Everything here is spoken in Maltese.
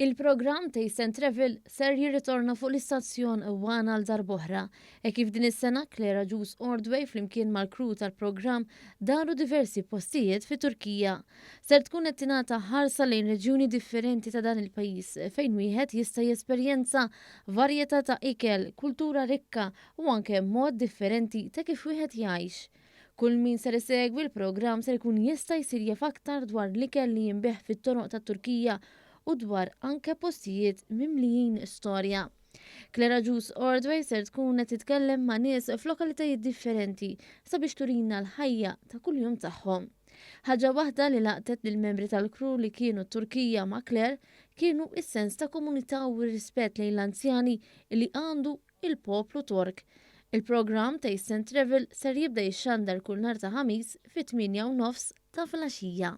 Il-programm Taste and Travel ser jirritorna fuq l-istazzjon One għal darb'oħra, hekk kif din is-sena Claire Agius Ordway flimkien mal-crew tal-programm daru diversi postijiet fit-Turkija. Ser tkun qed tingħata ħarsa lejn reġjuni differenti ta' dan il-pajjiż fejn wieħed jista' jesperjenza varjetà ta' ikel, kultura rikka u anke mod differenti ta' kif wieħed jgħix. Kull min ser isegwi l-programm ser ikun jista' jsir jaf aktar dwar l-ikel li jinbiegħ fit-toroq tat-Turkija u dwar anke postijiet mimlijin storja. Claire Agius Ordway ser tkun qed titkellem ma' nies f'lokalitajiet differenti sabiex turina l-ħajja ta' kuljum tagħhom. Ħaġa waħda li laqtet lill-membri tal-crew li kienu t-Turkija ma' Claire kienu is-sens ta' komunità u r-rispett lejn l-anzjani li għandu il-poplu Tork. Il-programm Taste and Travel ser jibda jixxandar kull nhar ta' Ħamis fit-8:30 ta' filgħaxija.